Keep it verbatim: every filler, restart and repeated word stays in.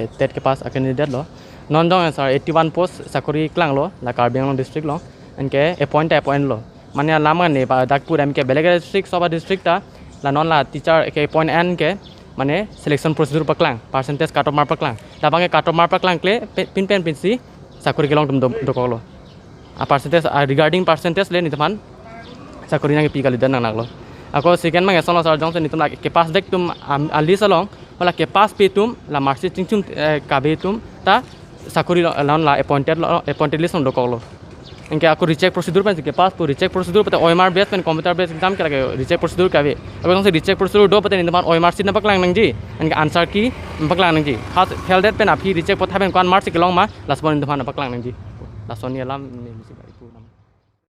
TET kepass a-candidate lo. Non jong sir eighty one post sakori klanglo la Karbi Anglong district along. Anke appoint ta appoint lo. Mane alam kan ne ba dak pura ke belek district, sob district ta la non la teacher ke appoint an ke mane selection procedure paklang, percentage cut off mark paklang. Labang ke cut off mark paklang kle pe- pin pen pinsi sakori kelong atum do- dokoklo. A percentage, a regarding percentage le netum aphan sakori nangkepi kalidet nangnaklo. Ako second abang eson lo sir, jongsi netum la kepassdet atum am- a list along, hala kepasspe atum la mark sheet chingchum eh, kave atum ta sakori lo, non la appointed lo, appointed list along dokoklo. Anke ako recheck procedure pensi kepass pu, recheck procedure pute O M R base pen computer base exam ke lake recheck procedure kave. Ako jongsi recheck procedure do pute netum aphan O M R sheet nangpaklang nangji, anke answer key nangpaklang nangji. Has failed pen aphi recheck pathai pen ko-an mark si kelong ma, lason netum aphan nangpaklang nangji. Lason ni alam ni